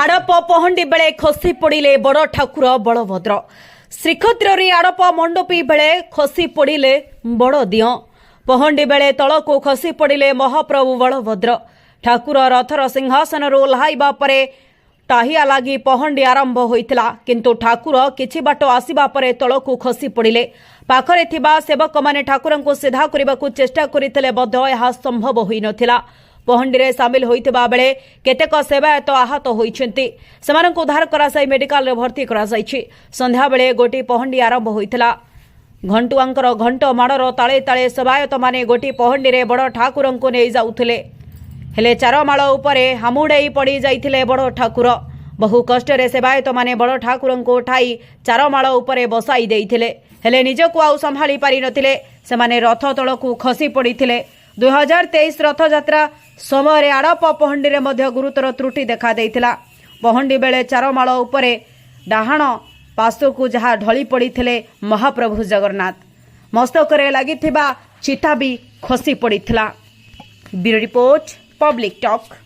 ଆଡ଼ପ ପହଣ୍ଡି ବେଳେ ଖସି ପଡ଼ିଲେ ବଡ଼ ଠାକୁର ବଳଭଦ୍ର। ଶ୍ରୀକ୍ଷେତ୍ରରେ ଆଡ଼ପ ମଣ୍ଡପୀ ବେଳେ ଖସି ପଡ଼ିଲେ ବଡ଼ ଦିଅଁ। ପହଣ୍ଡି ବେଳେ ତଳକୁ ଖସି ପଡ଼ିଲେ ମହାପ୍ରଭୁ ବଳଭଦ୍ର। ଠାକୁର ରଥର ସିଂହାସନରୁ ଓହ୍ଲାଇବା ପରେ ଟାହିଆ ଲାଗି ପହଣ୍ଡି ଆରମ୍ଭ ହୋଇଥିଲା। କିନ୍ତୁ ଠାକୁର କିଛି ବାଟ ଆସିବା ପରେ ତଳକୁ ଖସି ପଡ଼ିଲେ। ପାଖରେ ଥିବା ସେବକମାନେ ଠାକୁରଙ୍କୁ ସିଧା କରିବାକୁ ଚେଷ୍ଟା କରିଥିଲେ ମଧ୍ୟ ଏହା ସମ୍ଭବ ହୋଇନଥିଲା। ପହଣ୍ଡିରେ ସାମିଲ ହୋଇଥିବା ବେଳେ କେତେକ ସେବାୟତ ଆହତ ହୋଇଛନ୍ତି। ସେମାନଙ୍କୁ ଉଦ୍ଧାର କରାଯାଇ ମେଡିକାଲରେ ଭର୍ତ୍ତି କରାଯାଇଛି। ସନ୍ଧ୍ୟାବେଳେ ଗୋଟି ପହଣ୍ଡି ଆରମ୍ଭ ହୋଇଥିଲା। ଘଣ୍ଟୁଆଙ୍କର ଘଣ୍ଟ ମାଡ଼ର ତାଳେ ତାଳେ ସେବାୟତମାନେ ଗୋଟି ପହଣ୍ଡିରେ ବଡ଼ ଠାକୁରଙ୍କୁ ନେଇ ଯାଉଥିଲେ। ହେଲେ ଚାରମାଳ ଉପରେ ହାମୁଡ଼େଇ ପଡ଼ି ଯାଇଥିଲେ ବଡ଼ ଠାକୁର। ବହୁ କଷ୍ଟରେ ସେବାୟତମାନେ ବଡ଼ ଠାକୁରଙ୍କୁ ଉଠାଇ ଚାରମାଳ ଉପରେ ବସାଇ ଦେଇଥିଲେ। ହେଲେ ନିଜକୁ ଆଉ ସମ୍ଭାଳି ପାରିନଥିଲେ। ସେମାନେ ରଥ ତଳକୁ ଖସି ପଡ଼ିଥିଲେ। 2023 ରଥଯାତ୍ରା ସମୟରେ ଆଡ଼ପ ପହଣ୍ଡିରେ ମଧ୍ୟ ଗୁରୁତର ତ୍ରୁଟି ଦେଖାଦେଇଥିଲା। ପହଣ୍ଡି ବେଳେ ଚାରମାଳ ଉପରେ ଡାହାଣ ପାର୍ଶ୍ୱକୁ ଯାହା ଢଳି ପଡ଼ିଥିଲେ ମହାପ୍ରଭୁ ଜଗନ୍ନାଥ। ମସ୍ତକରେ ଲାଗିଥିବା ଚିତା ବି ଖସି ପଡ଼ିଥିଲା। Bureau report, public talk.